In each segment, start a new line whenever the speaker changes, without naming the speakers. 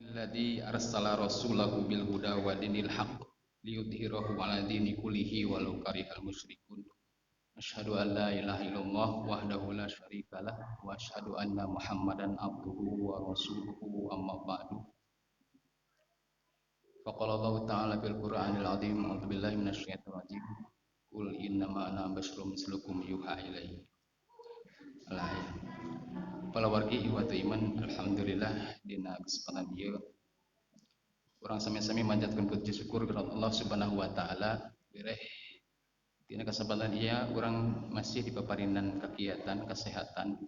Alladzi arsala rasulahu bil huda wa dinil haqq liyudhhirahu 'ala dini kullihi walau karihal musyrikun. Asyhadu an la ilaha illallah wahdahu la syarikalah wa asyhadu anna Muhammadan abduhu wa rasuluhu, amma ba'du. Faqala Allahu ta'ala fil Qur'anil 'azim, a'udzu billahi minasyaitonir rajim. Qul innama ana basyarum mislukum yuha ilayya. Al-ayat. Palawargi iwatu iman, alhamdulillah dina kesempatan ieu urang sami-sami manjatkeun puji syukur ka Allah Subhanahu wa taala. Bireh dina kesempatan ieu urang masih dipaparinan kegiatan kesehatan.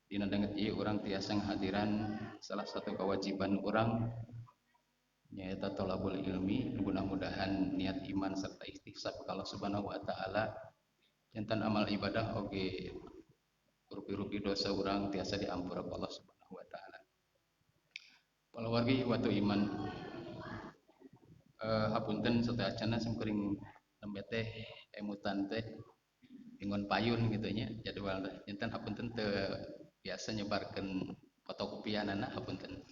Dina danget ieu urang tiasa ngahadiran salah satu kewajiban urang nyaeta thalabul ilmi. Mudah-mudahan niat iman serta istihsab ka Allah Subhanahu wa taala jantan amal ibadah oge rupi-rupi dosa urang tiasa diampura ku Allah Subhanahu wa taala. Palawargi watu iman, hapunten sateuacanna simkuring nembe teh emutan teh ingon payun gitu nya jadwal teh. Janten hapunten teu biasa nyebarkeun fotokopianana, hapunten.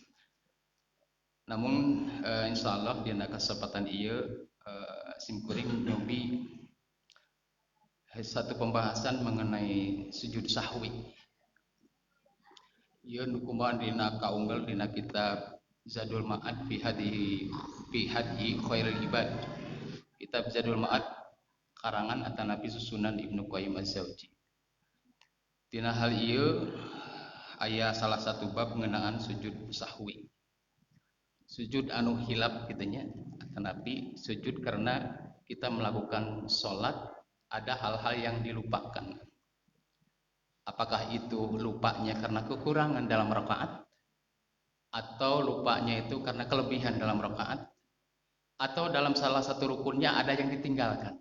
Namun insyaallah dina kesempatan ieu simkuring nyobi satu pembahasan mengenai sujud sahwi. Ieu nu kumaha dina kaunggel dina kitab Zadul Ma'ad fi hadyi khairil ibad. Kitab Zadul Ma'ad karangan atanapi susunan Ibnu Qayyim Az-Zawji. Tina hal ieu aya salah satu bab ngeunaan sujud sahwi. Sujud anu hilap kitu nya, atanapi sujud karena kita melakukan salat ada hal-hal yang dilupakan. Apakah itu lupanya karena kekurangan dalam rakaat, atau lupanya itu karena kelebihan dalam rakaat, atau dalam salah satu rukunnya ada yang ditinggalkan.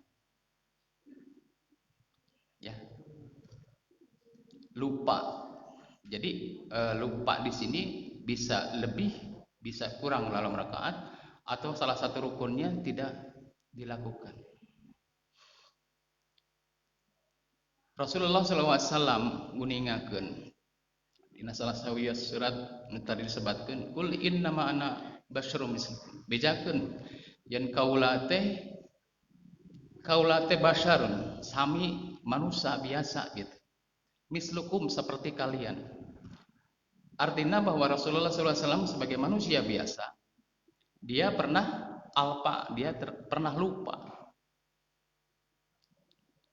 Ya. Lupa. Jadi lupa di sini bisa lebih, bisa kurang dalam rakaat, atau salah satu rukunnya tidak dilakukan. Rasulullah SAW nguningakeun dina salah sawios surat nu tadi disebatkeun, kul innama ana basyarum mislukum. Bejakeun yen kaula teh basyarun, sami manusia biasa gitu. Mislukum seperti kalian. Artinya bahwa Rasulullah SAW sebagai manusia biasa, dia pernah alpa, dia pernah lupa.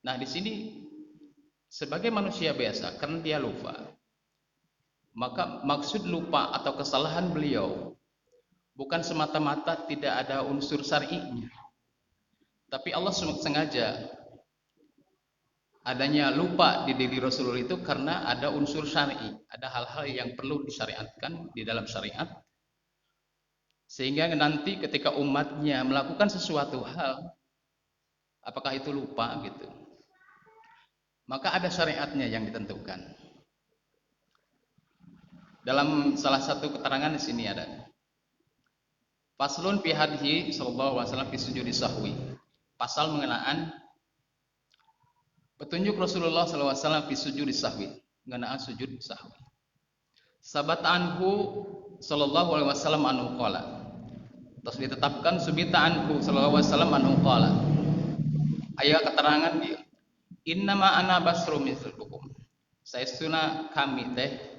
Nah, di sini sebagai manusia biasa, karena dia lupa, maka maksud lupa atau kesalahan beliau bukan semata-mata tidak ada unsur syar'inya, tapi Allah sengaja adanya lupa di diri Rasulullah itu karena ada unsur syar'i, ada hal-hal yang perlu disyariatkan di dalam syariat, sehingga nanti ketika umatnya melakukan sesuatu hal, apakah itu lupa gitu, maka ada syariatnya yang ditentukan. Dalam salah satu keterangan di sini ada faslun fi hadhi sallallahu alaihi wasallam fi sujudi sahwi. Pasal mengenaan petunjuk Rasulullah sallallahu alaihi wasallam fi sujudi sahwi, mengenaan sujud sahwi. Sabat anhu sallallahu alaihi wasallam anhu qala. Terus ditetapkan subita anhu sallallahu alaihi wasallam anhu qala. Aya keterangan dia, innama ana basrum mislukum. Saestuna kami teh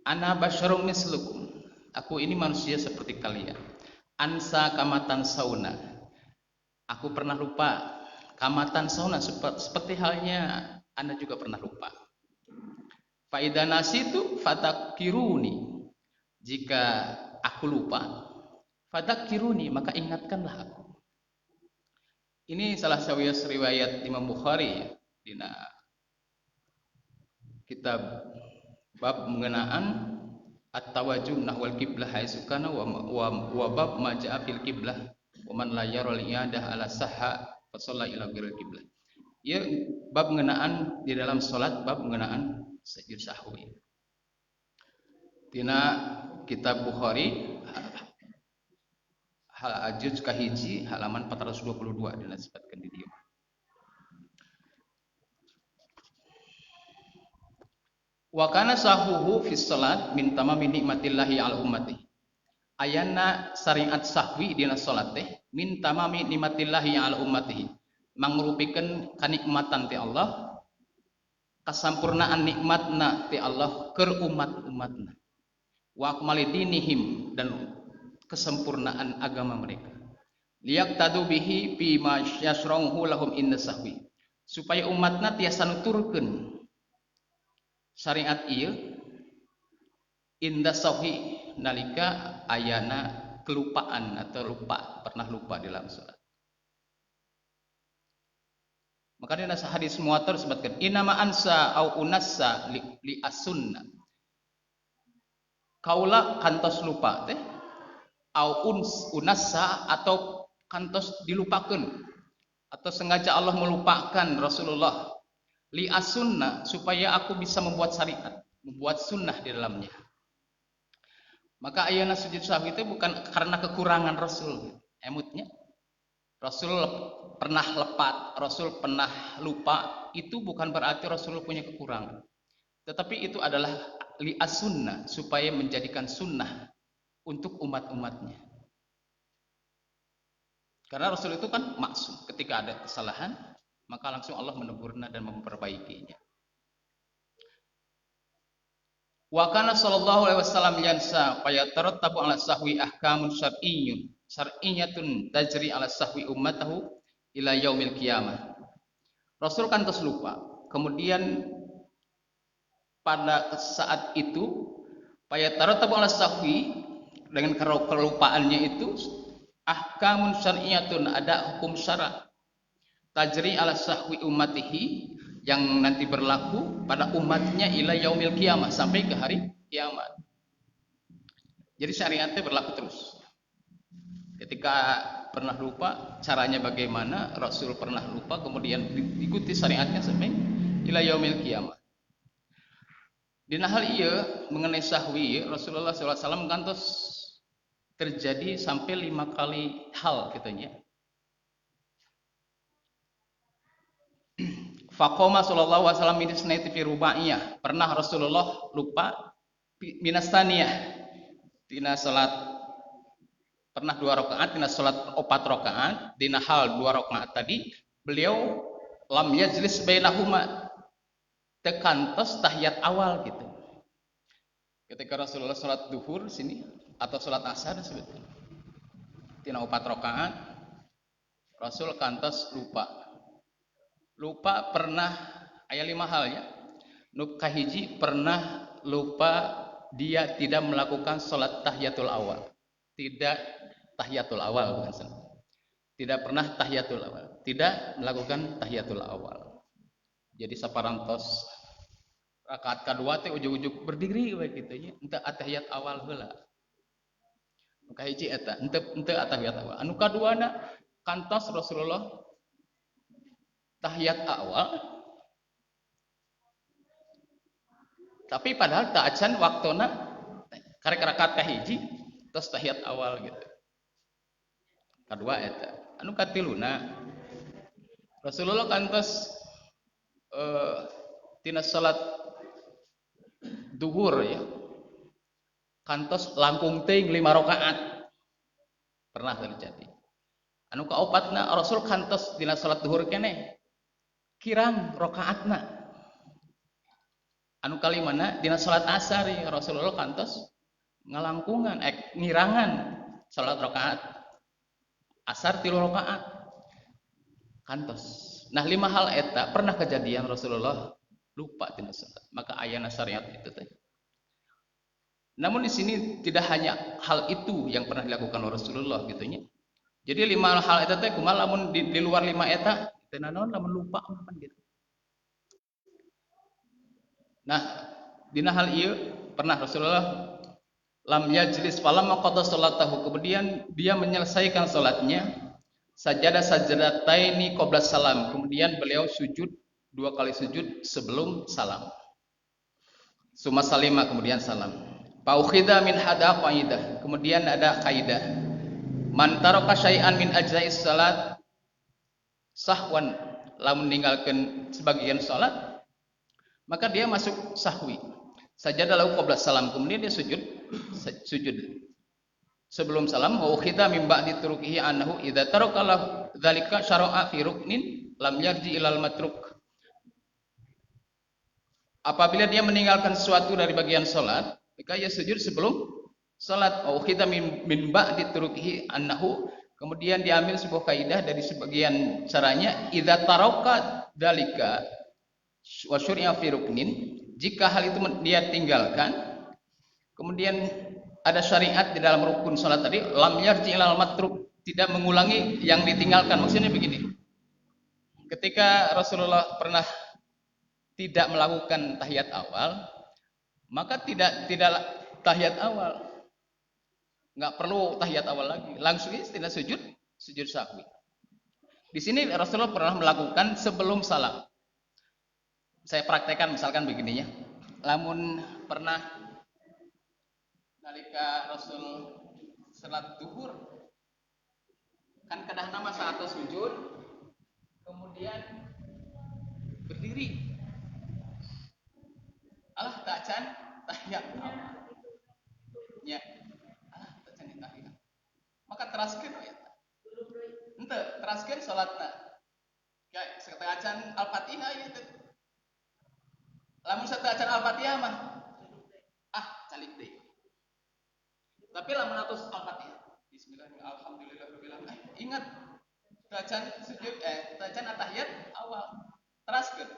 ana basyarum mislukum. Aku ini manusia seperti kalian. Ansa kamatan sauna. Aku pernah lupa. Kamatan sauna seperti halnya Anda juga pernah lupa. Faida nasitu fatakiruni. Jika aku lupa, fatakiruni, maka ingatkanlah aku. Ini salah sawios riwayat Imam Bukhari dina kitab bab mengenaan at-tawajjuh nahwal kiblah haitsu kana wa bab ma jaa fil kiblah wa man la yaral i'adah ala sahha fa shalla ila ghairil kiblah. Ya, bab mengenaan di dalam salat, bab mengenaan sujud sahwi. Dina kitab Bukhari hal juz kahiji halaman 422 dina disebutkeun di dieu. Wa kana sahuhu fi salat min tamami nikmatillahi ala ummati. Ayana syariat sahwi dina salat teh min tamami nikmatillahi ala ummatihi. Mangrupikeun kanikmatan ti Allah, kasampurnaan nikmatna ti Allah keur umat-umatna. Wa akmali dinihim, dan kesempurnaan agama mereka. Liyaqtadu bihi fi ma yasrahu lahum inna sahwi. Supaya umatna tiasa nuturkeun syariat ieu inda sahwi nalika ayana kelupaan atau lupa, pernah lupa dalam salat. Maka dina hadis muwatta disebutkan inama ansa au unassa li as-sunnah. Kaula kantos lupa teh au unassa atau kantos dilupakeun atau sengaja Allah melupakan Rasulullah li as-sunnah supaya aku bisa membuat syariat, membuat sunnah di dalamnya. Maka ayana sujud sahwi itu bukan karena kekurangan Rasul, emutnya. Rasul pernah lepat, Rasul pernah lupa, itu bukan berarti Rasul punya kekurangan. Tetapi itu adalah li as-sunnah, supaya menjadikan sunnah untuk umat-umatnya. Karena Rasul itu kan maksum, ketika ada kesalahan, maka langsung Allah menegurnya dan memperbaikinya. Wa kana sallallahu alaihi wasallam yansa fayatarattabu ala sahwi ahkamun syar'iyyun syar'iyyatun tajri ala sahwi ummatahu ila yaumil qiyamah. Rasul kan terus lupa. Kemudian pada saat itu fayatarattabu ala sahwi, dengan kelupaannya itu ahkamun syar'iyyatun, ada hukum syara tajri ala sahwi ummatihi yang nanti berlaku pada umatnya ila yaumil kiamah, sampai ke hari kiamat. Jadi syariatnya berlaku terus. Ketika pernah lupa caranya bagaimana, Rasul pernah lupa kemudian diikuti syariatnya sampai ila yaumil kiamah. Dina hal ieu mengenai sahwi Rasulullah SAW kantos terjadi sampai 5 kali hal katanya. Faqoma sallallahu alaihi wasallam min isnaiti fi rubaiyah. Pernah Rasulullah lupa minastaniyah dina salat, pernah 2 rakaat dina salat 4 rakaat, dina hal 2 rakaat tadi beliau lam yajlis bainahuma, tekantos tahiyat awal gitu. Ketika Rasulullah salat duhur sini atau salat asar sebetulnya dina 4 rakaat Rasul kantos lupa. Lupa pernah aya 5 hal ya. Nu kahiji pernah lupa dia tidak melakukan salat tahiyatul awal. Tidak tahiyatul awal bukan salat. Tidak pernah tahiyatul awal. Tidak melakukan tahiyatul awal. Jadi saparantos rakaat kadua teh ujug-ujug berdiri we kitu nya, henteu tahiyat awal heula. Nu kahiji eta henteu tahiyat awal. Anu kaduana kantos Rasulullah tahiyat awal tapi padahal tak acan waktona karek rakaat kahiji terus tahiyat awal gitu. Kadua eta. Anu katiluna Rasulullah kantos tina salat duhur ya kantos langkung teuing 5 rakaat pernah terjadi. Anu kaopatna Rasul kantos dina salat duhur keneh kirang rakaatna. Anu kalimana dina salat asar ya Rasulullah kantos ngalangkungan ngirangan salat rakaat asar 3 rakaat kantos. Nah 5 hal eta pernah kejadian Rasulullah lupa dina salat, maka ayana syariat itu teh. Namun di sini tidak hanya hal itu yang pernah dilakukan oleh Rasulullah gitu nya. Jadi 5 hal eta teh kumaha lamun di luar 5 eta teu nanaon lamun lupa pan gitu. Nah, dina hal ieu pernah Rasulullah lam yajlis falamma qada salatahu, kemudian dia menyelesaikan salatnya sajada sajadataini qabla salam, kemudian beliau sujud 2 kali sujud sebelum salam. Summa salima, kemudian salam. Fa ukhidha min hada qaidah, kemudian ada kaidah man taraka syai'an min ajza'is salat sahwan, lamun meninggalkan sebagian salat maka dia masuk sahwi. Sajada lahu qabla salam, kemudian dia sujud sebelum salam. Wa ukhidha min ba'di turukihi annahu idza taraka lahu dzalika syara'a fi ruknin lam yarji ilal matruk. Apabila dia meninggalkan sesuatu dari bagian salat, maka ia sujud sebelum salat. Wa ukhidha min ba'di turukihi annahu, kemudian diambil sebuah kaidah dari sebagian caranya, idza taraka dzalika wa syuri'a fi ruknin, jika hal itu dia tinggalkan kemudian ada syariat di dalam rukun salat tadi, lam yarji ilal matruk, tidak mengulangi yang ditinggalkan. Maksudnya begini, ketika Rasulullah pernah tidak melakukan tahiyat awal, maka tidak tahiyat awal, nggak perlu tahiyat awal lagi, langsung tidak sujud sahwi. Di sini Rasulullah pernah melakukan sebelum salam. Saya praktekkan misalkan begini ya. Lamun pernah nalika Rasul salat duhur kan kedah nama saat sujud kemudian berdiri. Alah tak can tahiyat awal. Ya. Alah tak can tahiyat. Maka teraskeun we eta. Henteu, teraskeun salatna. Kayak sateu acan Al-Fatihah ieu teh. Lamun sateu acan Al-Fatihah mah calik deui. Tapi lamun atos Al-Fatihah, bismillahirrahmanirrahim, alhamdulillahirabbil alamin. Ingat tacan sujud tacan atahiyat awal. Teraskeun.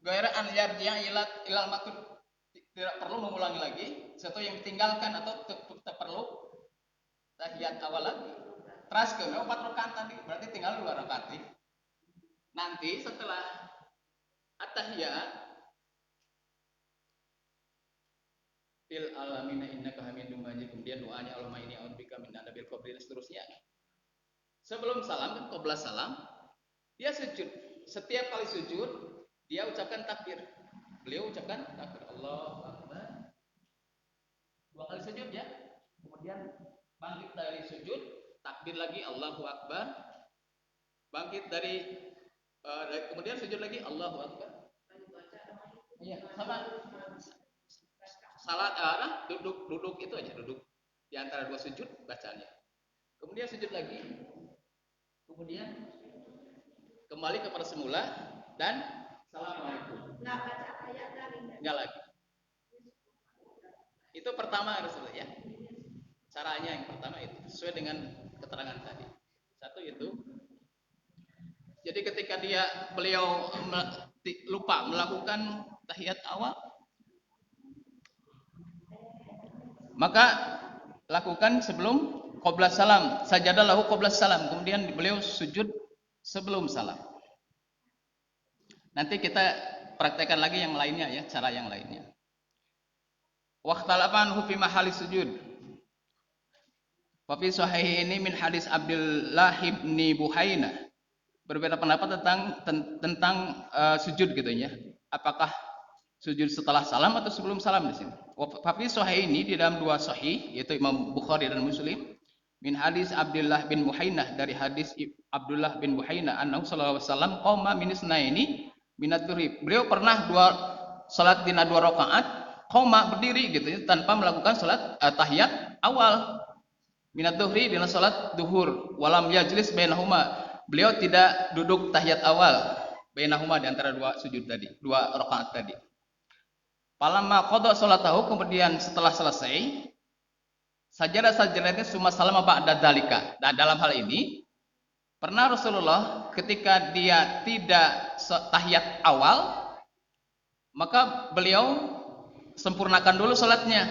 Gaira an yarji'a ilal maktub, tidak perlu mengulangi lagi sesuatu yang ditinggalkan atau tidak perlu tahiyat awal lagi. Teraskeun 4 rakaat tadi, berarti tinggal 2 rakaat. Nanti setelah at-tahiyat fil alamina innaka hamidum majid, kemudian doanya Allahumma inni a'udzubika min adzabil qabri dan seterusnya. Sebelum salam kan qabla salam dia sujud. Setiap kali sujud dia ucapkan takbir. Beliau ucapkan takbir Allahu akbar. 2 kali sujud ya. Kemudian bangkit dari sujud, takbir lagi Allahu akbar. Bangkit dari kemudian sujud lagi Allahu akbar. Iya, sama. Salat duduk itu aja, duduk di antara 2 sujud bacanya. Kemudian sujud lagi. Kemudian kembali kepada semula dan assalamualaikum.
Enggak baca ayat lagi.
Enggak lagi. Itu pertama harus ya. Caranya yang pertama itu sesuai dengan keterangan tadi. Satu itu. Jadi ketika beliau lupa melakukan tahiyat awal, maka lakukan sebelum qabla salam, sajadah lahu qabla salam, kemudian beliau sujud sebelum salam. Nanti kita praktekkan lagi yang lainnya ya, cara yang lainnya. Waqtalafa anhu fi mahali sujud. Wa fi sahih ini min hadis Abdullah bin Buhainah. Berbeda pendapat tentang sujud gitu ya. Apakah sujud setelah salam atau sebelum salam di sini? Wa fi sahih ini di dalam 2 sahih yaitu Imam Bukhari dan Muslim min hadis Abdullah bin Buhainah, dari hadis Abdullah bin Buhainah annahu sallallahu alaihi wasallam qama min isnaini minat dhuhri. Beliau pernah 2 salat dina 2 rakaat qama berdiri gitu ya, tanpa melakukan salat tahiyat awal. Minat dhuhri dina salat duhur walam yajlis bainahuma. Beliau tidak duduk tahiyat awal bainahuma di antara 2 sujud tadi, 2 rakaat tadi. Falamma qada salatahu, kemudian setelah selesai sajadah sajadahnya summa salama ba'da dzalika. Nah, dalam hal ini pernah Rasulullah ketika dia tidak tahiyat awal, maka beliau sempurnakan dulu salatnya.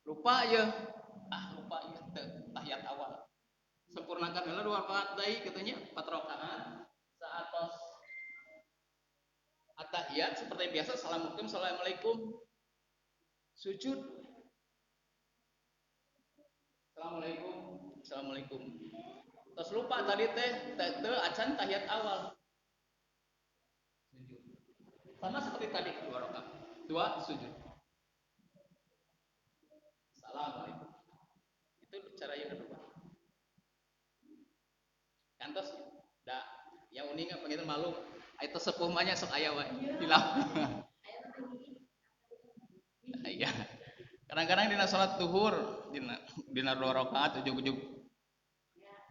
Lupa ya, lupa ya tahiyat awal. Sempurnakan dulu 2 rakaat tadi katanya 4 rakaat saat at-tahiyat seperti biasa, assalamualaikum, assalamualaikum, sujud, assalamualaikum, assalamualaikum. Terus lupa tadi teh acan tahiyat awal. Sujud. Sama seperti tadi 2 rakaat, 2 sujud. Assalamualaikum. Itu cara yang kedua. Kantos da yang uninga panggil malu. Itu sepuh mah nya sok aya wae. Hilap. Iya. Kadang-kadang dina salat zuhur, dina 2 rakaat ujug-ujug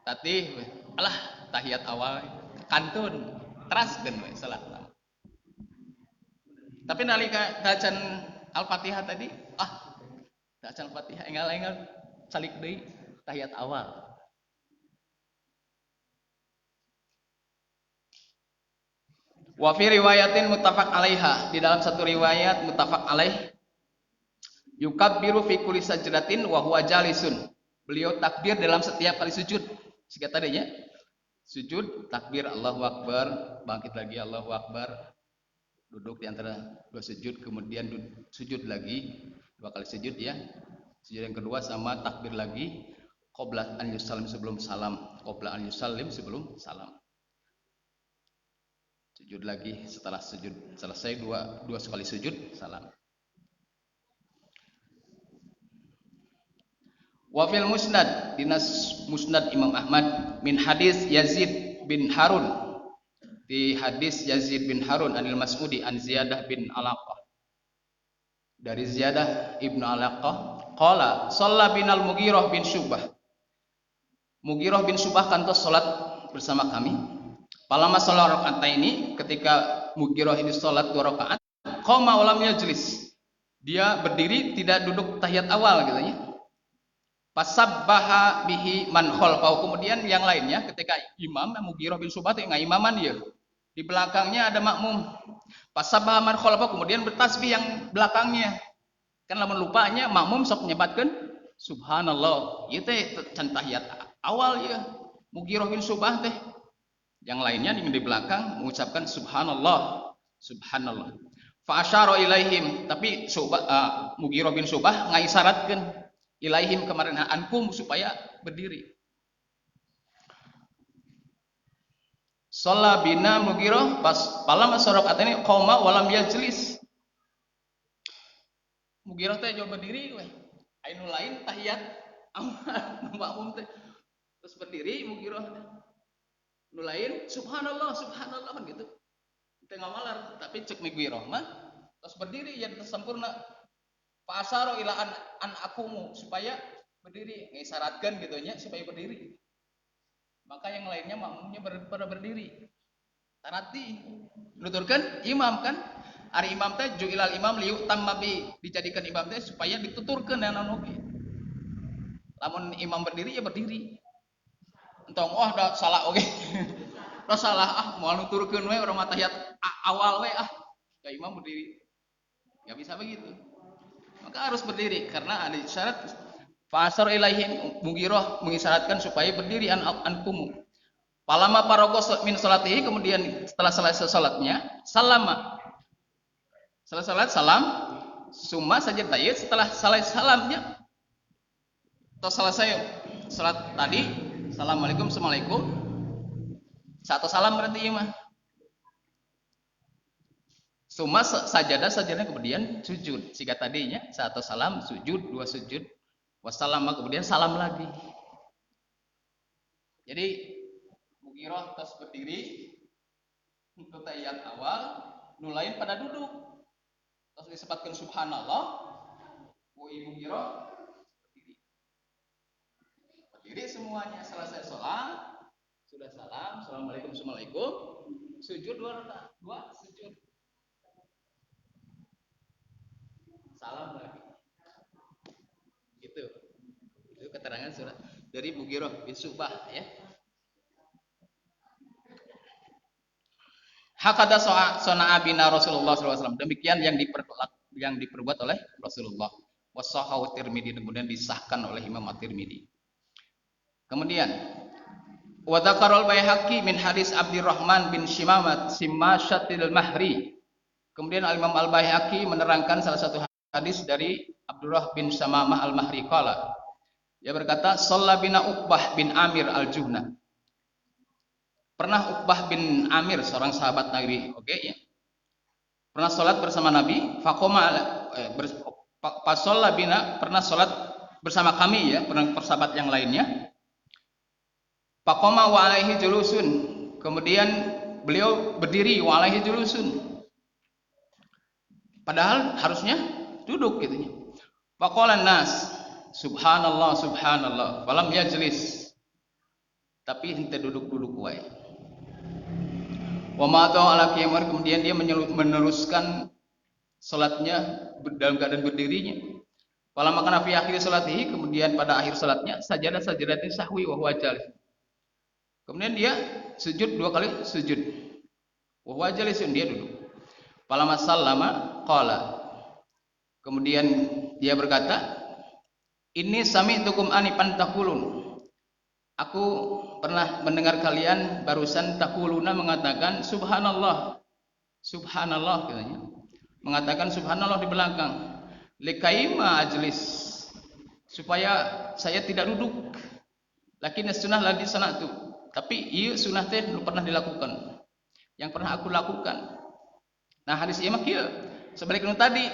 tatih alah tahiyat awal kantun teraskeun we salat. Tapi nalika tacan Al-Fatihah tadi, tacan Al-Fatihah enggal-enggal calik deui tahiyat awal. Wa fi riwayatin muttafaq alaiha, di dalam satu riwayat muttafaq alaih, yukabbiru fi kulli sajdatin wa huwa jalisun. Beliau takbir dalam setiap kali sujud. Sehingga tadinya sujud takbir Allahu akbar, bangkit lagi Allahu akbar, duduk di antara 2 sujud, kemudian sujud lagi 2 kali sujud ya. Sujud yang kedua sama takbir lagi qabla an yusallim sebelum salam, qabla an yusallim sebelum salam. Sujud lagi setelah sujud selesai 2 sekali sujud salam. Wa fil musnad, dinas musnad Imam Ahmad min hadis Yazid bin Harun, di hadis Yazid bin Harun anil Mas'udi an Ziyadah bin Alaqah, dari Ziyadah ibnu Alaqah qala shalla binal Mughirah bin Syubah. Mughirah bin Syubah kantos salat bersama kami. Palama sholat rakaat ini, ketika Mughirah ini salat 2 rakaat, qama wa lam yajlis. Dia berdiri tidak duduk tahiyat awal gitu ya. Fasabbaha bihi man khalfahu. Kemudian yang lainnya ketika imam Mughirah bin Syu'bah teh ngaimaman dia. Di belakangnya ada makmum. Fasabbaha man khalfahu, kemudian bertasbih yang belakangnya. Kan lamun lupanya makmum sok nyebatkeun subhanallah. Ieu teh can tahiyat awal ya. Mughirah bin Syu'bah teh. Yang lainnya di belakang mengucapkan subhanallah, subhanallah. Fa asyara ilaihim, tapi Mughirah bin Syu'bah ngaisaratkeun ilaihim kemarin ankum supaya berdiri. Shalla bina Mughirah pas palama sorokatene qoma walam yajlis. Mughirah teh jauh berdiri weh. Anu lain tahiyat awal makmum teh. Terus berdiri Mughirah teh. Nu lain subhanallah subhanallah kan gitu. Teu ngamalar tapi cek Mughirah mah terus berdiri ya sempurna. Fa asyara ila an akumu supaya berdiri, ngisyaratkeun gitu nya supaya berdiri. Maka yang lainnya makmumnya pada berdiri. Tarati nuturkeun imam kan. Ari imam teh ju'ilal imam liyutamma bi, dijadikan imam teh supaya dituturkeun naon oge. Lamun imam berdiri ya berdiri. Entong oh da salah oge. Da salah ah moal nuturkeun we urang mah tahiyat awal we ah. Ya imam berdiri. Enggak bisa begitu. Maka harus berdiri karena ada syarat fasar ilaihim. Mughirah mengisyaratkan supaya berdiri an ankumu. Palama parogo min salatihi, kemudian setelah selesai salatnya salama. Selesai salat salam, summa saja tayyib, setelah selesai salamnya atau selesai salat tadi, assalamualaikum assalamualaikum. Satu salam berarti ieu mah. Summa sajadah sajadah kemudian sujud. Jika tadinya satu salam sujud, dua sujud, wassalama kemudian salam lagi. Jadi Mughirah terus berdiri untuk tahiyat awal, nu lain pada duduk. Terus disebutkan subhanallah, bu Mughirah berdiri. Berdiri semuanya selesai sholat, sudah salam, assalamualaikum assalamualaikum, sujud dua rakaat, dua sujud. Salam lagi. Itu. Itu keterangan surat dari Mughirah bin Syu'bah ya. Hakada sona'a bina Rasulullah sallallahu alaihi wasallam. Demikian yang diperbuat oleh Rasulullah. Wasahahu Tirmidzi, kemudian disahkan oleh Imam At-Tirmidzi. Kemudian wa dzakarul Baihaqi min hadis Abdurrahman bin Shimamat Simasyatil Mahri. Kemudian Al-Imam Al-Baihaqi menerangkan salah satu hadis dari Abdurrah bin Samamah Al-Mahri qala. Dia berkata, shalla bina Uqbah bin Amir Al-Juhna. Pernah Uqbah bin Amir, seorang sahabat Nabi, oke ya. Pernah salat bersama Nabi, faqoma fasalla bina, pernah salat bersama kami ya, pernah persahabat yang lainnya. Faqoma wa alaihi julusun. Kemudian beliau berdiri wa alaihi julusun. Padahal harusnya duduk gitu ya. Faqala nas subhanallah subhanallah falam yajlis. Tapi henteu duduk-duduk wae. Wa ma ala qiyamar, kemudian dia meneruskan salatnya dalam keadaan berdirinya. Falamma kana fi akhir salatihi, kemudian pada akhir salatnya sajadah sajadatin sahwi wa huwa jalis. Kemudian dia sujud dua kali sujud. Wa huwa jalisun, dia duduk. Falamma sallama qala. Kemudian dia berkata, inni sami'tukum anifan taqulun. Aku pernah mendengar kalian barusan taquluna mengatakan subhanallah. Subhanallah katanya. Mengatakan subhanallah di belakang. Likaima ajlis, supaya saya tidak duduk. Lakin sunnah lagi sanatu. Tapi ieu sunnah teh belum pernah dilakukan. Yang pernah aku lakukan. Nah hadis ieu mah kieu. Sebaliknya tadi.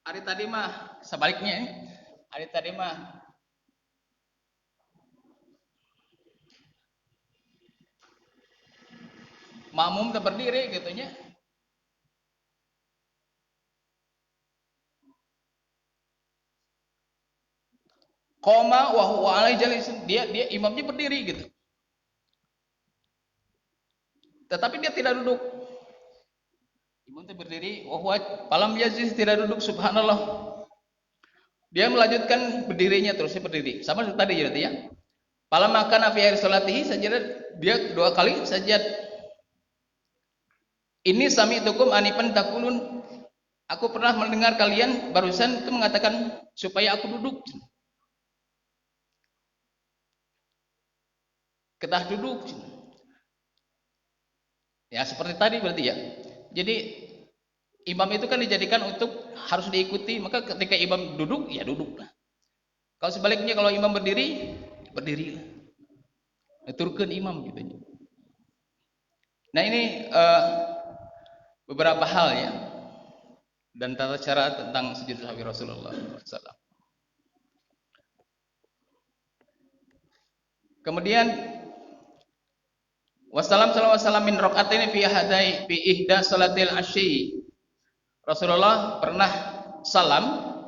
Hari tadi mah sebaliknya. Hari tadi mah makmum teh berdiri gitu nya. Qoma wa huwa alaihi jalisun, dia imamnya berdiri gitu. Tetapi dia tidak duduk. Imam itu berdiri, wahwa falam yajlis, tidak duduk, subhanallah. Dia melanjutkan berdirinya, terusnya berdiri. Sama seperti tadi berarti ya. Falamma kana fi akhir salatihi sajada, dia dua kali sajad. Ini sami'tukum anifan taqulun, aku pernah mendengar kalian barusan itu mengatakan supaya aku duduk. Ketah duduk. Ya seperti tadi berarti ya. Jadi imam itu kan dijadikan untuk harus diikuti, maka ketika imam duduk ya duduklah. Kalau sebaliknya kalau imam berdiri, berdirilah. Nuturkeun imam gitu. Nah ini beberapa hal ya dan tata cara tentang sujud sahwi Rasulullah SAW. Kemudian wassalam sallallahu alaihi wasallam min rakaataini fi hadai fi ihda salatil asyi. Rasulullah pernah salam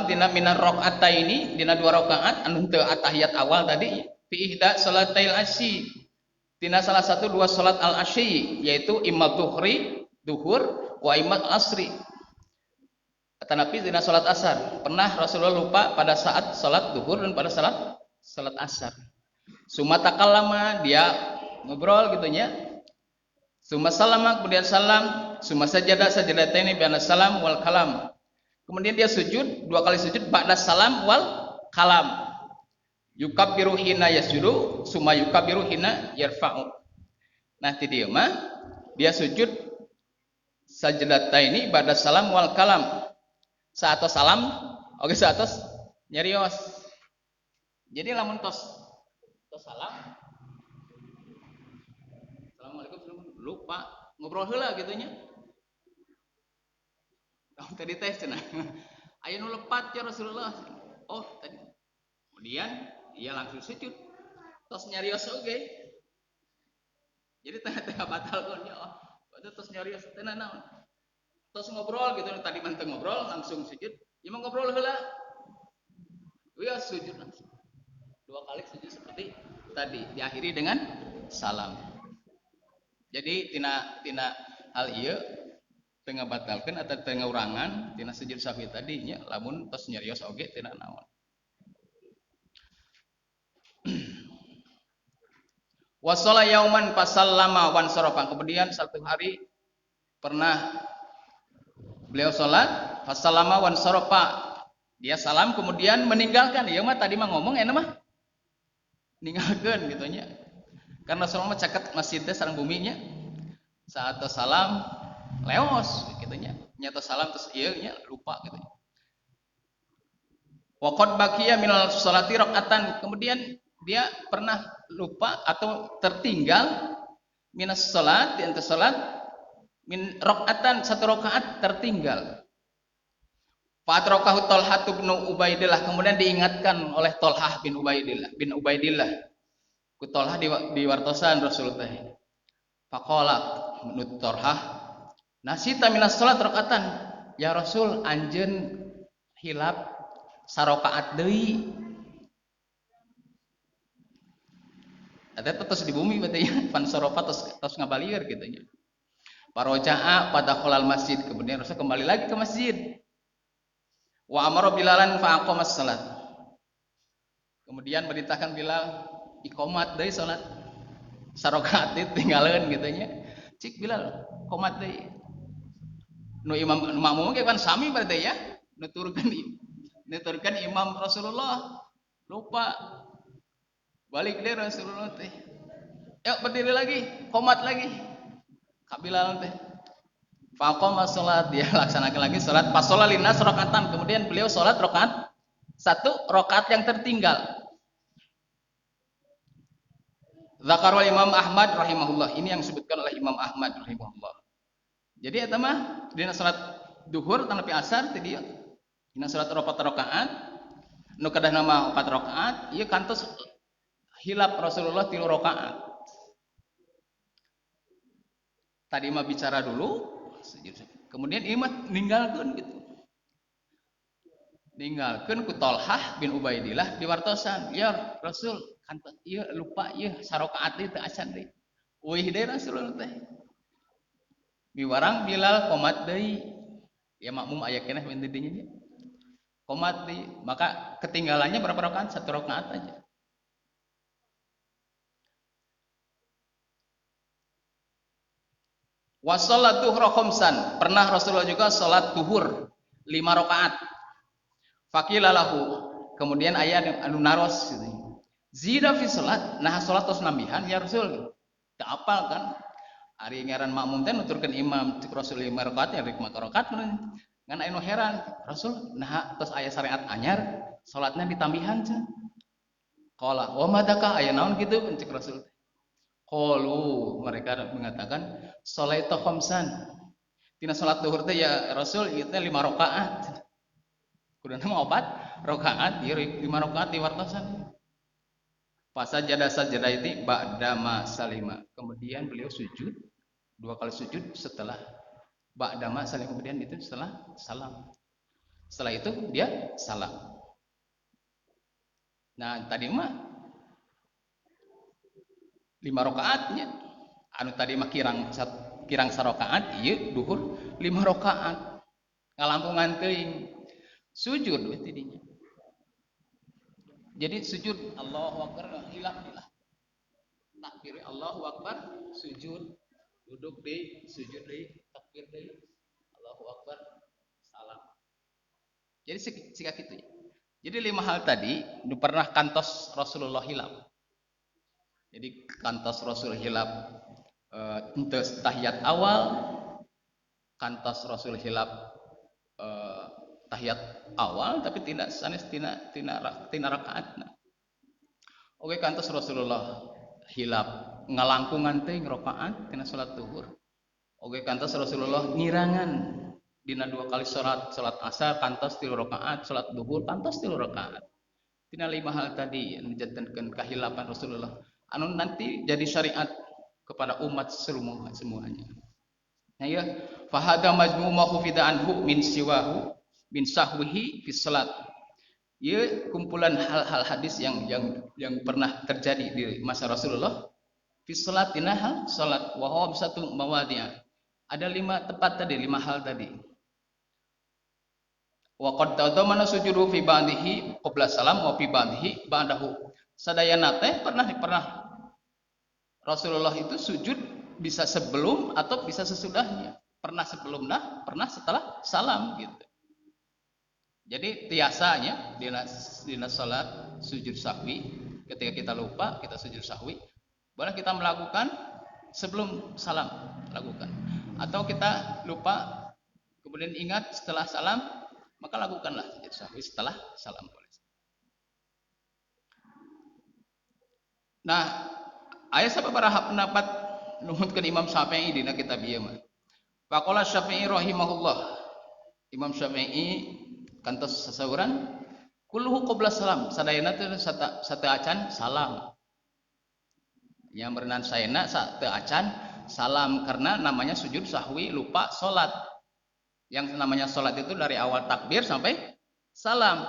dina minar rakaataini, dina dua rakaat anu teu atahiyat awal tadi, fi ihda salatil asyi, dina salah satu dua salat al asyi, yaitu imma dhuhri, duhur, wa imma asri. Tetapi dina salat asar pernah Rasulullah lupa pada saat salat duhur dan pada salat asar. Summa takallama, dia ngobrol gitu nya. Summa salama, kemudian salam. Summa sajada sajadataini ba'da salam wal kalam. Kemudian dia sujud dua kali sujud ba'da salam wal kalam. Yukabbiru hina yasjudu summa yukabbiru hina yarfa'u. Nah, di dieu mah dia sujud sajdataini ba'da salam wal kalam. Saatos salam oge saatos nyarios. Jadi lamun tos salam, assalamualaikum, lupa ngobrol heula gitu nya. Kamu tadi teh cenah. Aya nu lepat ya Rasulullah. Oh, tadi. Kemudian dia langsung sujud. Tos nyarios oge. Jadi tengah-tengah batal kon ya. Oh, tos nyarios teh naon. Tos ngobrol gitu tadi mah teu ngobrol langsung sujud. Ya mah ngobrol heula. Wios sujud langsung. Dua kali sujud seperti tadi diakhiri dengan salam. Jadi tina hal ieu teu ngabatalkeun atau teu ngaurangan tina sujud sahwi tadi nya, lamun tos nyarios oge tina naon. Wa shalla yauman fasallama wan sarafa. Kemudian satu hari pernah beliau salat fasallama wan sarafa. Dia salam kemudian meninggalkan. Ieu mah tadi mah ngomong enak mah ninggalkeun gitu nya. Karena Rasulullah mah caket masjid teh sareng bumi nya. Saat salam leos gitu nya. Nyata salam terus ieu nya lupa gitu. Wa qad baqiya minal sholati rakaatan. Kemudian dia pernah lupa atau tertinggal minas sholat, di antara sholat min rakaatan, satu rakaat tertinggal. Fa'atrakahu Talha bin Ubaidillah, kemudian diingatkan oleh Talhah bin Ubaidillah. Ku Talhah di wartosan Rasulullah. Faqala menurut Talhah, nasita minas sholat rakaatan. Ya Rasul, anjeun hilap sarakaat deui. Eta terus di bumi berarti ya, fansorofa terus ngabalieur gitu nya. Paroja'a pada kholal masjid, kemudian Rasul kembali lagi ke masjid. Wa amara Bilalan fa aqamas salat. Kemudian merintahkan Bilal iqamat deui salat. Sarakaat tinggalkeun gitu nya. Cik Bilal qomat deui. Nu imam makmum ge kan sami berarti ya, nuturkeun imam Rasulullah lupa. Balik deh Rasulullah teh. Yuk berdiri lagi, qomat lagi. Ka Bilal teh. Faqama salat, dia laksanakan lagi salat fasola linnas rakaatan. Kemudian beliau salat rakaat satu rakaat yang tertinggal. Zakarul Imam Ahmad rahimahullah. Ini yang disebutkan oleh Imam Ahmad rahimahullah. Jadi eta mah dina salat duhur tanapi asar teh dieu. Dina salat 4 rakaat, nu kedah nama 4 rakaat, ieu kantos hilap Rasulullah 3 rakaat. Tadi mah bicara dulu, kemudian ieu mah ninggalkeun gitu. Ninggalkeun ku Talhah bin Ubaidillah diwartosan, "Ya Rasul, kantos ieu lupa ieu sarakaat ieu teu acan deui." Uih deui Rasulullah teh. Miwarang Bilal qomat deui. Ya makmum aya keneh mun di dinya nya. Qomat deui, maka ketinggalannya berapa rakaat? 1 rakaat aja. Wa shalat dhuhra khamsan. Pernah Rasulullah juga salat duhur 5 rakaat. Faqila lahu. Kemudian aya anu naros gitu. Zida fi salat, nah salat tos nambihan ya Rasul. Teu apal kan? Ari ngaran makmum teh nuturkeun imam cek Rasul 5 rakaat ya 5 rakaat mun. Ngan aya nu heran, Rasul nah tos aya syariat anyar, salatna ditambihan cenah. Qala wa madaka aya naon kitu cek Rasul. Qalu, mereka mengatakan sholaita khamsan. Tina salat duhur teh ya Rasul ieu teh 5 rakaat. Kuduna mah 4 rakaat, ieu 5 rakaat diwartosan. Fasajada sajadaiti ba'da ma salima. Kemudian beliau sujud 2 kali sujud setelah ba'da ma salima, kemudian itu setelah salam. Setelah itu dia salam. Nah, tadi mah 5 rakaatnya. Anu tadi mah kirang sarakaat, ieu duhur 5 rakaat. Ngalampungan teuing. Sujud we tidinya. Jadi sujud Allahu akbar hilang hilang. Takbir Allahu akbar, sujud, duduk deui, sujud deui, takbir deui, Allahu akbar, salam. Jadi sika kitu ya. Jadi 5 hal tadi nu pernah kantos Rasulullah hilap. Jadi kantos Rasul hilap henteu tahiyat awal, kantos Rasul hilap tahiyat awal tapi tidak sanes tina rakaatna. Oke, kantos Rasulullah hilap ngalangkungan teh rakaat tina salat zuhur. Oke, kantos Rasulullah ngirangan dina 2 kali salat, salat asar kantos 3 rakaat, salat zuhur kantos 3 rakaat. Tina 5 hal tadi anu jantenkeun kahilapan Rasulullah anu nanti jadi syariat kepada umat semuanya. Nah ya, fahada majmu' ma khufida anhu min siwahu min sahwihi fi salat. Ya, kumpulan hal-hal hadis yang pernah terjadi di masa Rasulullah fi salat, dina hal salat, wa huwa satu mawadi'a. Ada 5 tempat tadi, 5 hal tadi. Wa qad tadamana sujudu fi ba'dihi qabla salam wa fi ba'dihi ba'dahu. Sadayana teh pernah Rasulullah itu sujud bisa sebelum atau bisa sesudahnya. Pernah sebelum nah, pernah setelah salam gitu. Jadi tiasanya dina salat sujud sahwi, ketika kita lupa kita sujud sahwi, boleh kita melakukan sebelum salam lakukan. Atau kita lupa kemudian ingat setelah salam, maka lakukanlah sujud sahwi setelah salam boleh. Nah, aya sababaraha pendapat numutkeun Imam Syafi'i dina kitab ieu mah. Faqala Syafi'i rahimahullah. Imam Syafi'i kantos sasauran kulluhu qabla salam, sadayana teh sate acan salam. Yang berenang sayana sate acan salam karena namanya sujud sahwi lupa salat. Yang namanya salat itu dari awal takbir sampai salam.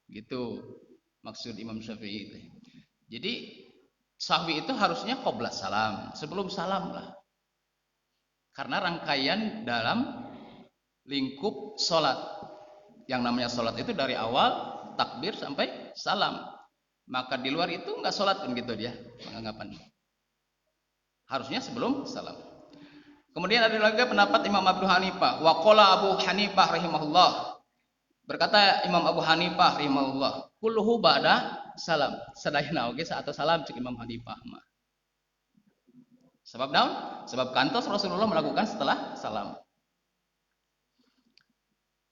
Gitu maksud Imam Syafi'i itu. Jadi sahwi itu harusnya qabla salam, sebelum salam lah. Karena rangkaian dalam lingkup salat. Yang namanya salat itu dari awal takbir sampai salam. Maka di luar itu enggak salat kan gitu dia penganggapan. Harusnya sebelum salam. Kemudian ada lagi pendapat Imam Abu Hanifah. Wa qala Abu Hanifah rahimahullah. Berkata Imam Abu Hanifah rahimahullah, kulluhu ba'da salam. Sadayana oge atau salam cek Imam Hanifah mah. Sebab naon? Sebab kantos Rasulullah melakukan setelah salam.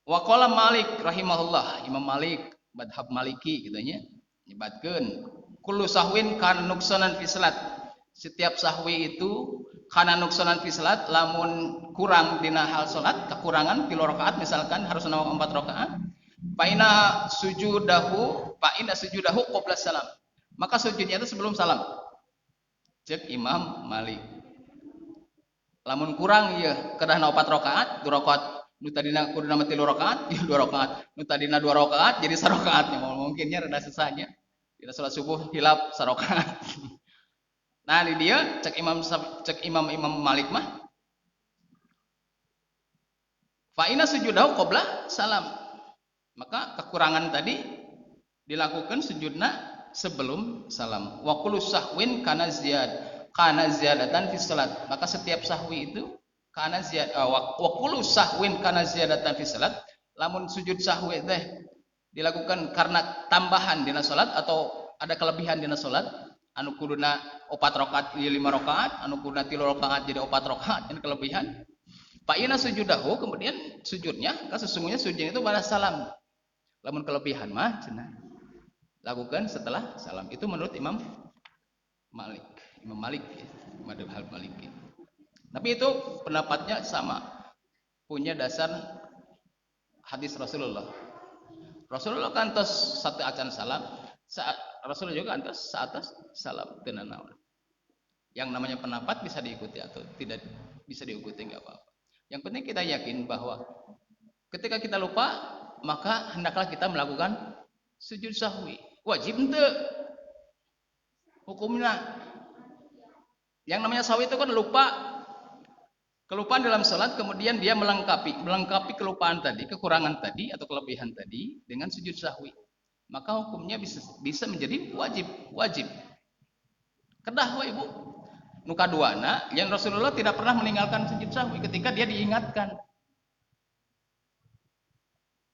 Wa qala Malik rahimahullah, Imam Malik madhab Maliki gitu nya, nyebatkeun kullu sahwin kana nuksanan fi salat. Setiap sahwi itu kana nuksanan fi salat, lamun kurang dina hal salat, kekurangan 3 rakaat misalkan harus nama 4 rakaat, fa inna sujudahu qabla salam. Maka sujudnya itu sebelum salam. Cek Imam Malik. Lamun kurang ieu kedahna 4 rakaat, 2 rakaat nu tadina kuduna mah 3 rakaat, ieu 2 rakaat. Nu tadina 2 rakaat jadi sarakaatnya. Mungkinnya rada susahnya. Dina salat subuh hilap sarakaat. Nah, di dia cek Imam Imam Malik mah fa inna sujudahu qabla salam. Maka kekurangan tadi dilakukan sujudna sebelum salam. Wa kullu sahwin kana ziyadatan fi salat. Maka setiap sahwi itu kana ziyad wa kullu sahwin kana ziyadatan fi salat. Lamun sujud sahwi teh dilakukan karena tambahan dina salat atau ada kelebihan dina salat, anu kuduna 4 rakaat jadi 5 rakaat, anu kuduna 3 rakaat jadi 4 rakaat, ini kelebihan. Fa inna sujudahu, kemudian sujudnya, maka sesungguhnya sujudnya itu pada salam. Lamun kelebihan mah cenah lakukan setelah salam. Itu menurut Imam Malik. Imam Malik ya, madhab Maliki. Tapi itu pendapatnya sama, punya dasar hadis Rasulullah. Rasulullah kantos satu acan salam, saat Rasulullah juga kantos saatas salam teu nanaon. Yang namanya pendapat bisa diikuti atau tidak bisa diikuti, nggak apa-apa. Yang penting kita yakin bahwa ketika kita lupa, maka hendaklah kita melakukan sujud sahwi. Wajib henteu hukumnya. Yang namanya sahwi itu kan lupa, kelupaan dalam sholat, kemudian dia melengkapi kelupaan tadi, kekurangan tadi atau kelebihan tadi dengan sujud sahwi. Maka hukumnya bisa menjadi wajib, wajib. Kedah we ibu. Nu kaduana, yang Rasulullah tidak pernah meninggalkan sujud sahwi ketika dia diingatkan.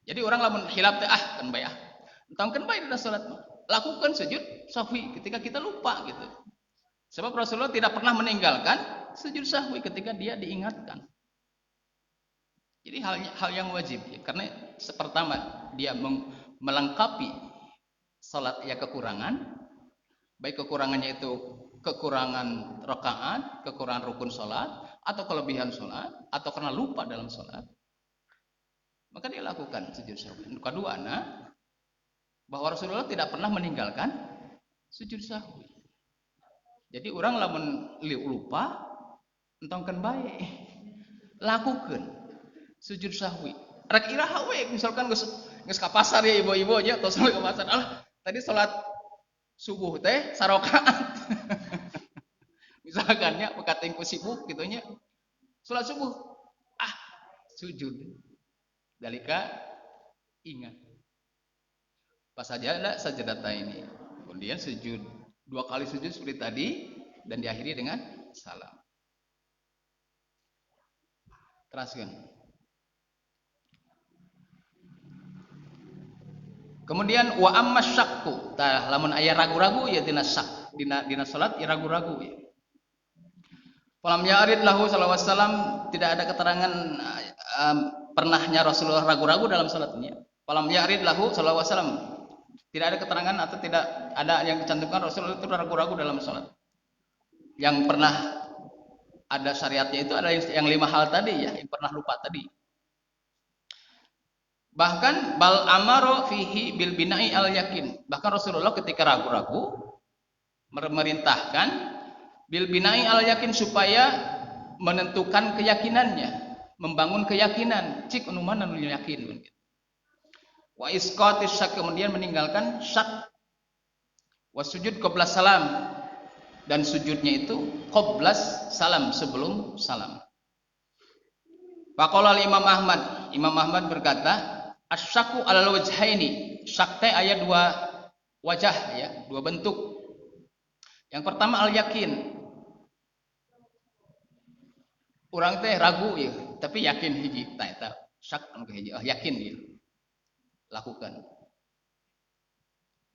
Jadi orang lamun hilap teh ah kan bae ah. Entong kan bae dina salat mah. Lakukan sujud sahwi ketika kita lupa gitu. Sebab Rasulullah tidak pernah meninggalkan sujud sahwi ketika dia diingatkan. Jadi hal yang wajib ya. Karena pertama dia melengkapi salat ya kekurangan, baik kekurangannya itu kekurangan rakaat, kekurangan rukun salat, atau kelebihan salat, atau karena lupa dalam salat, maka dia lakukan sujud sahwi. Kedua, nah, bahwa Rasulullah tidak pernah meninggalkan sujud sahwi. Jadi orang lamun lupa, entongkeun bae, lakukan sujud sahwi. Rek iraha we, misalkan geus ka pasar ya ibu-ibu nya, atau sampai ke pasar, alah tadi salat subuh teh sarokaat. Misalkan nya pekating ku sibuk gitu nya. Salat subuh ah sujud. Dalika ingat. Pas saja ada sajadata ini. Kemudian sujud 2 kali sujud seperti tadi dan diakhiri dengan salam. Teruskan. Kemudian wa amma syakku, tah lamun aya ragu-ragu ya dina syak, dina salat ya ragu-ragu ya. Falam ya'rid lahu sallallahu alaihi wasallam, tidak ada keterangan pernahnya Rasulullah ragu-ragu dalam salatnya. Falam ya'rid lahu sallallahu alaihi wasallam, tidak ada keterangan atau tidak ada yang dicantumkan Rasulullah itu ragu-ragu dalam salat. Yang pernah ada syariatnya itu ada yang 5 hal tadi ya, yang pernah lupa tadi. Bahkan bal amaro fihi bil bina'i al yakin. Bahkan Rasulullah ketika ragu-ragu memerintahkan bil bina'i al yakin supaya menentukan keyakinannya, membangun keyakinan. Cik anu mana nu yakin. Wa isqatis syak, kemudian meninggalkan syak. Wa sujud qabla salam, dan sujudnya itu qabla salam, sebelum salam. Faqala Imam Ahmad, Imam Ahmad berkata, asyaku alal wajhaini. Syak teh aya 2 wajah ya, 2 bentuk. Yang pertama al yakin. Urang teh ragu ya, tapi yakin hiji tah eta syak anu hiji, oh yakin ya. Lakukan.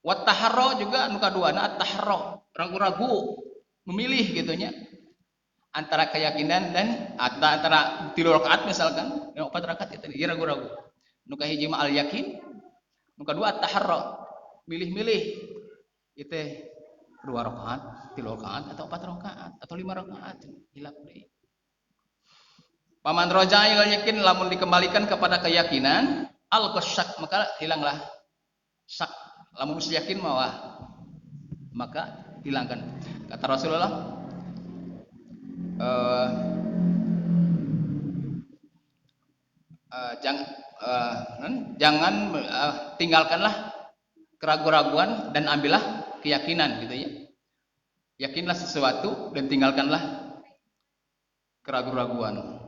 Wat taharra juga anu kaduana at-taharra, ragu-ragu, memilih gitu nya. Antara keyakinan dan antara 3 rakaat misalkan, 4 rakaat itu dia ragu-ragu. Nu kahiji mah al yakin, nu kadua at-taharra, milih-milih. Itu 2 rakaat, 3 rakaat atau 4 rakaat atau 5 rakaat, hilap deui. Paman roja'a ilal yakin, lamun dikembalikan kepada keyakinan, al qasyak, maka hilanglah syak. Lamun geus yakin mah wah, maka hilangkan. Kata Rasulullah, jangan tinggalkanlah keraguan-raguan dan ambillah keyakinan gitu ya. Yakinlah sesuatu dan tinggalkanlah keraguan-raguan.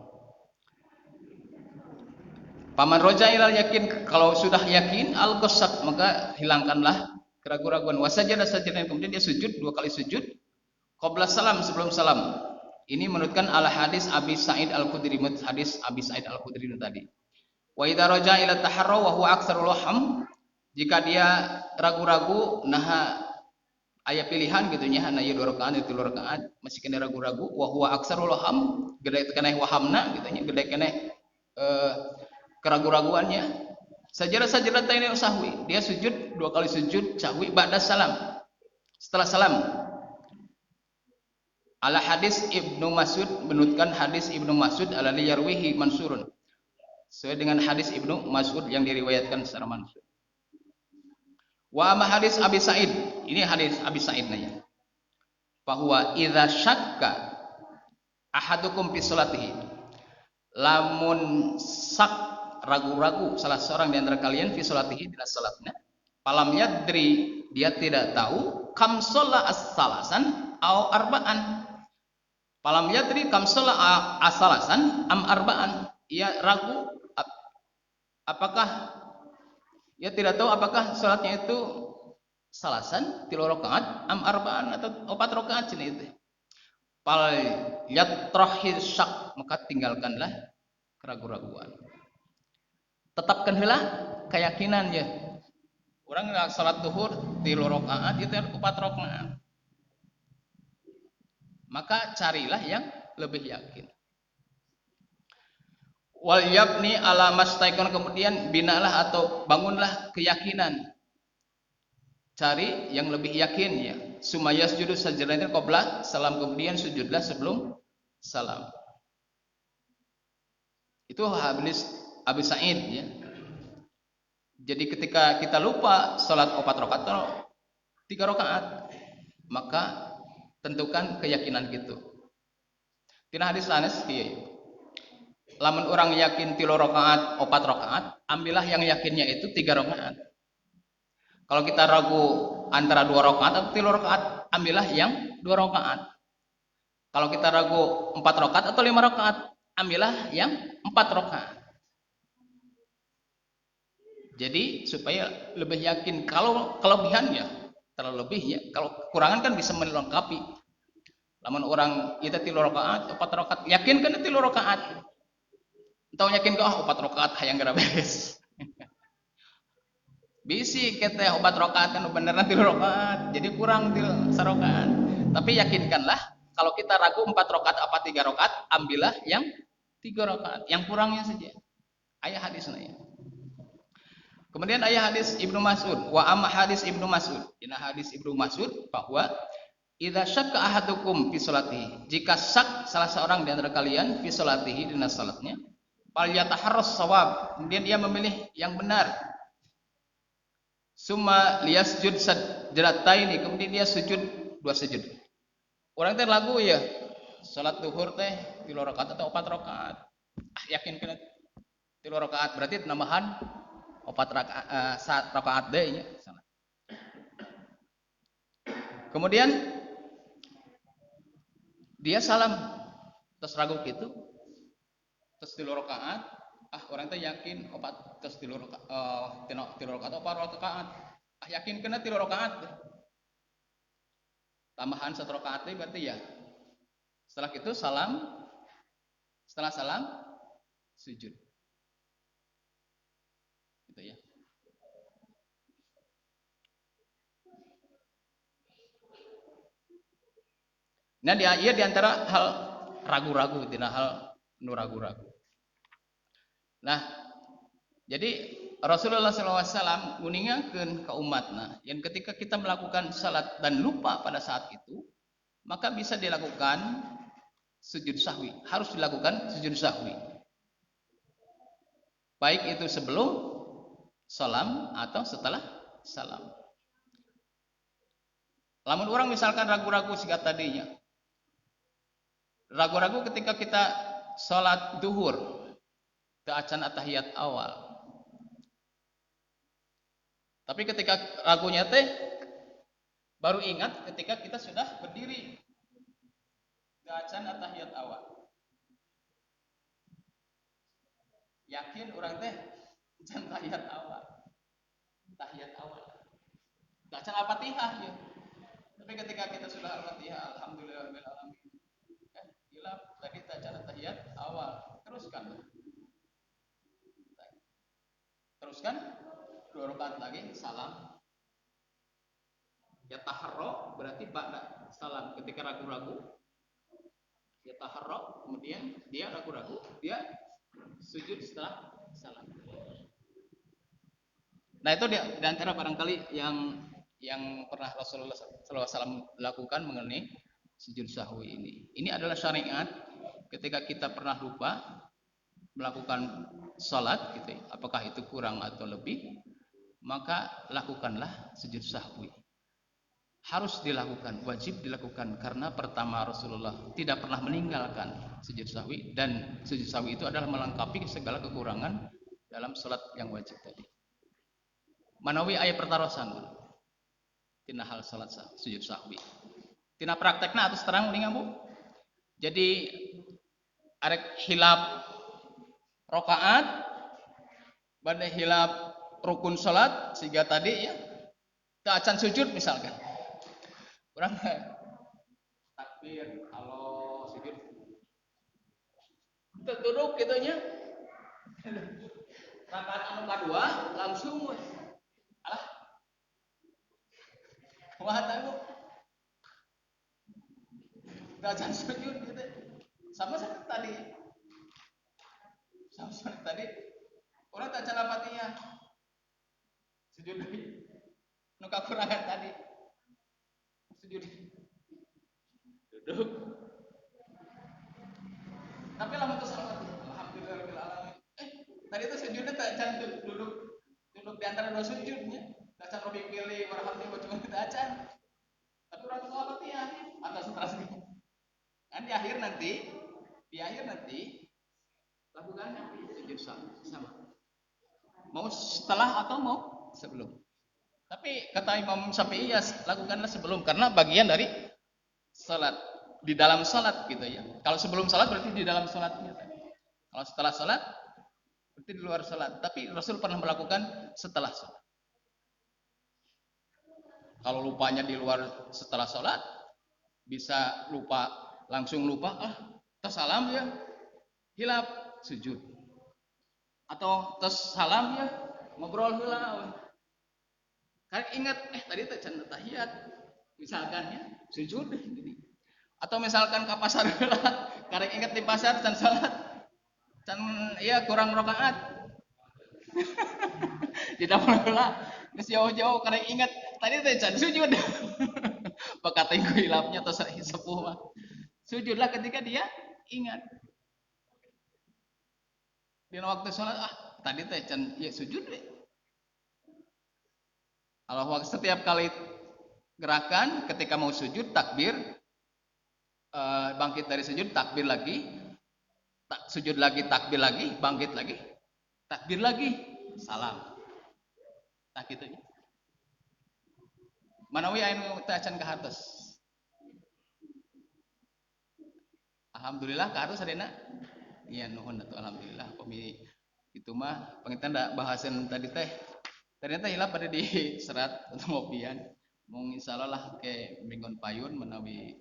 Paman roja ilal yakin, kalau sudah yakin al-qasak, maka hilangkanlah keraguan-raguan. Wasajada sajada, kemudian dia sujud dua kali sujud qabla salam, sebelum salam. Ini menurutkan ala hadis Abi Sa'id Al-Khudri, hadis Abi Sa'id Al-Khudri tadi. Wa idza raja ila taharra wa huwa aktsarul waham, jika dia ragu-ragu nah aya pilihan gitu nya, nah ieu 2 rakaat ieu 3 rakaat masih kena ragu-ragu, wa huwa aktsarul waham, gede keneh wahamna gitu nya, gede keneh keragu-raguannya. Sajadah taini sahwi, dia sujud dua kali sujud sahwi ba'da salam, setelah salam. Ala hadis Ibnu Mas'ud, menurutkan hadis Ibnu Mas'ud ala yarwihi Mansurun, sesuai dengan hadis Ibnu Mas'ud yang diriwayatkan secara mansur. Wa amma hadis Abi Sa'id, ini hadis Abi Sa'id nanya, bahwa idza syakka ahadukum fi salatihi, lamun sak ragu-ragu salah seorang di antara kalian fi salatihi, dina salatnya, falam yadri, dia tidak tahu kam sholla as-salasan au arba'an, falam yadri kam sholla as-salasan am arba'an, ia ragu apakah ia tidak tahu apakah salatnya itu salasan 3 rakaat am arba'an atau 4 rakaat cenah itu. Fal yatrahil syak, maka tinggalkanlah keraguan-raguan. Tetapkan heula keyakinan ya. Orang salat duhur 3 rakaat itu 4 rakaat. Maka carilah yang lebih yakin. Wal yabni ala mastaikon, kemudian binalah atau bangunlah keyakinan. Cari yang lebih yakin ya. Sumaya sujudu sajdatain qabla salam, kemudian sujudlah sebelum salam. Itu hadis Abi Sa'id ya. Jadi ketika kita lupa salat 4 rakaat atau 3 rakaat, maka tentukan keyakinan gitu. Tina hadis sanes kieu. Lamun orang yakin 3 rakaat, 4 rakaat, ambillah yang yakinnya itu 3 rakaat. Kalau kita ragu antara 2 rakaat atau 3 rakaat, ambillah yang 2 rakaat. Kalau kita ragu 4 rakaat atau 5 rakaat, ambillah yang 4 rakaat. Jadi supaya lebih yakin, kalau kelebihannya terlalu lebih ya, kalau kekurangan kan bisa melengkapi. Lamun orang kita 3 rakaat, 4 rakaat, yakin kan 3 rakaat. Entah yakin ke 4 rakaat hayang gara beres. Bisi kita 4 rakaat kan beneran 3 rakaat, jadi kurang 3 rakaat. Tapi yakinkanlah kalau kita ragu 4 rakaat apa 3 rakaat, ambillah yang 3 rakaat, yang kurangnya saja. Ayat hadisnya ya. Kemudian ayat hadis Ibnu Mas'ud, wa amma hadis Ibnu Mas'ud. Dina hadis Ibnu Mas'ud bahwa idza syakka ahadukum fi salatihi, jika syak salah seorang di antara kalian fi salatihi, dina salatnya, fal yataharras shawab, kemudian dia memilih yang benar. Summa liyasjud sajdataini, kemudian dia sujud 2 sujud. Orang teh lagu ya, salat duhur teh 3 rakaat atau 4 rakaat. Ah yakin kena 3 rakaat berarti nambahan 4 rakaat, 1 rakaat deui nya. Kemudian dia salam terus ragu gitu. Terus 3 rakaat, ah orang teh yakin 4 terus 3 rakaat, 3 rakaat 4 rakaat. Ah yakin kena 3 rakaat. Tambahan 1 rakaat deui berarti ya. Setelah itu salam, setelah salam sujud. Gitu ya. Nah, dia di antara hal ragu-ragu, dina hal nu ragu-ragu. Nah, jadi Rasulullah SAW nguningakeun ka umatna yang ketika kita melakukan salat dan lupa pada saat itu, maka bisa dilakukan sujud sahwi, harus dilakukan sujud sahwi. Baik itu sebelum salam atau setelah salam. Lamun orang misalkan ragu-ragu siga tadinya. Ragu-ragu ketika kita salat duhur, teu acan atahiyat awal. Tapi ketika ragunya teh Baru ingat ketika kita sudah berdiri. Acan atahiyat awal. Yakin orang teh can tahiyat awal. Tahiyat awal. Acan Al-Fatihah ya. Tapi ketika kita sudah Al-Fatihah, alhamdulillah rabbil alamin. Hilap tadi acan tahiyat awal. Teruskan. Teruskan 2 rakaat lagi, salam. Ya taharro berarti ba'da salam ketika ragu-ragu. Ya taharro, kemudian dia ragu-ragu, dia sujud setelah salam. Nah, itu di antara barangkali yang pernah Rasulullah SAW lakukan mengenai sujud sahwi ini. Ini adalah syariat ketika kita pernah lupa melakukan salat gitu, apakah itu kurang atau lebih, maka lakukanlah sujud sahwi. Harus dilakukan, wajib dilakukan karena pertama Rasulullah tidak pernah meninggalkan sujud sahwi dan sujud sahwi itu adalah melengkapi segala kekurangan dalam salat yang wajib tadi. Manawi aya pertarosan tina hal salat sujud sahwi. Tina praktekna atos terang uninga Bu. Jadi arek hilap rakaat bade hilap rukun salat sehingga tadi ya teu acan sujud misalkan. Kurang takbir kalau sujud duduk gitu nya rakaat anu kadua langsung alah kumaha tah Bu teu acan sujud gitu sama seperti tadi orang teu acan Al-Fatihah sujud deui nu kakurangan tadi sujud duduk tapi lamun teu salat alhamdulillah rabbil alamin tadi itu sujudnya teu acan duduk di antara dua sujudnya teu acan robik pilih warhamni wa cuma teu acan tapi urang teu Al-Fatihah atau seterusnya kan di akhir nanti lakukan sujud sama mau setelah atau mau sebelum. Tapi kata Imam Syafi'i ya lakukanlah sebelum karena bagian dari salat di dalam salat gitu ya. Kalau sebelum salat berarti di dalam salatnya. Kalau setelah salat berarti di luar salat. Tapi Rasul pernah melakukan setelah salat. Kalau lupanya di luar setelah salat bisa lupa langsung lupa tos salam ya hilap sujud. Atau tos salam ya ngobrol heula. Karena ingat, tadi teh can tahiyat, misalkan ya, sujud gini. Atau misalkan ke pasar heula, karek ingat di pasar can salat, can iya kurang rakaat. Di dapur heula, geus jauh-jauh karek ingat tadi teh can sujud. Bakal teh hilapnya atau sepuh mah. Sujudlah ketika dia ingat. Di waktu salat, tadi teh can ya sujud deh. Allah setiap kali gerakan ketika mau sujud takbir, bangkit dari sujud takbir lagi, sujud lagi takbir lagi, bangkit lagi, takbir lagi, salam. Nah gitu ya. Manawi anu teu acan kahartos. Alhamdulillah kahartos sadena. Iya nuhun atuh alhamdulillah pami itu mah panginten da bahasan tadi teh. Ternyata hilap pada di serat atau ngopian. Mung insyaallah lah ke minggon payun menawi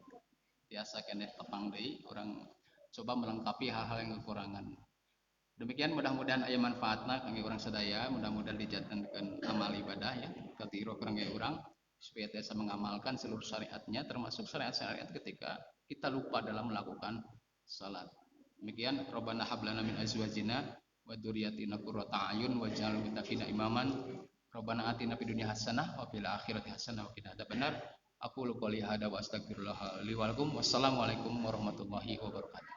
tiasa keneh tepang deui urang coba melengkapi hal-hal yang kekurangan. Demikian mudah-mudahan aya manfaatna kangge urang sadaya, mudah-mudahan dijalankan amal ibadah ya, katiro kangge urang supaya tiasa mengamalkan seluruh syariatnya termasuk syariat-syariat ketika kita lupa dalam melakukan salat. Demikian Rabbana hab lana min azwajina wa dzurriyyatina qurrata a'yun waj'alna lil muttaqina imaman. Rabbana atina fid dunya hasanah wa fil akhirati hasanah wa qina adzabannar. Aku qouli hadza wa astaghfirullah li wa lakum. Wassalamualaikum warahmatullahi wabarakatuh.